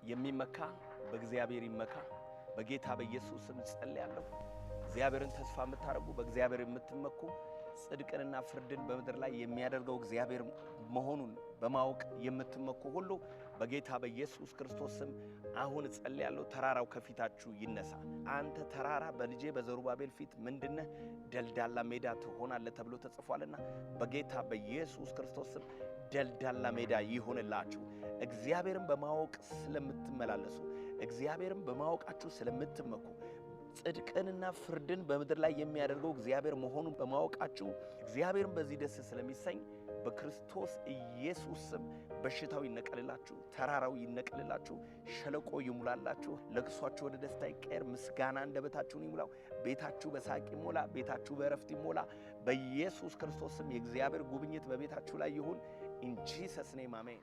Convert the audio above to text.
የሚመካ በእግዚአብሔር ይመካ። በጌታ በኢየሱስ ስም ጸልያለሁ። እግዚአብሔርን ተስፋ የምታደርጉ፣ በእግዚአብሔር የምትመኩ፣ ጽድቅንና ፍርድን በምድር ላይ የሚያደርገው እግዚአብሔር መሆኑን በማወቅ የምትመኩ ሁሉ በጌታ በኢየሱስ ክርስቶስ ስም አሁን እጸልያለሁ። ተራራው ከፊታችሁ ይነሳ። አንተ ተራራ በልጄ በዘሩባቤል ፊት ምንድነህ? ደልዳላ ሜዳ ትሆናለህ ተብሎ ተጽፏልና በጌታ በኢየሱስ ክርስቶስ ስም ደልዳላ ሜዳ ይሁንላችሁ። እግዚአብሔርን በማወቅ ስለምትመላለሱ፣ እግዚአብሔርን በማወቃችሁ ስለምትመኩ፣ ጽድቅንና ፍርድን በምድር ላይ የሚያደርገው እግዚአብሔር መሆኑን በማወቃችሁ እግዚአብሔርን በዚህ ደስ ስለሚሰኝ በክርስቶስ ኢየሱስ ስም በሽታው ይነቀልላችሁ፣ ተራራው ይነቀልላችሁ፣ ሸለቆ ይሙላላችሁ፣ ለቅሷችሁ ወደ ደስታ ይቀየር፣ ምስጋና አንደበታችሁን ይሙላው፣ ቤታችሁ በሳቅ ይሞላ፣ ቤታችሁ በእረፍት ይሞላ። በኢየሱስ ክርስቶስ ስም የእግዚአብሔር ጉብኝት በቤታችሁ ላይ ይሁን። In Jesus name አሜን።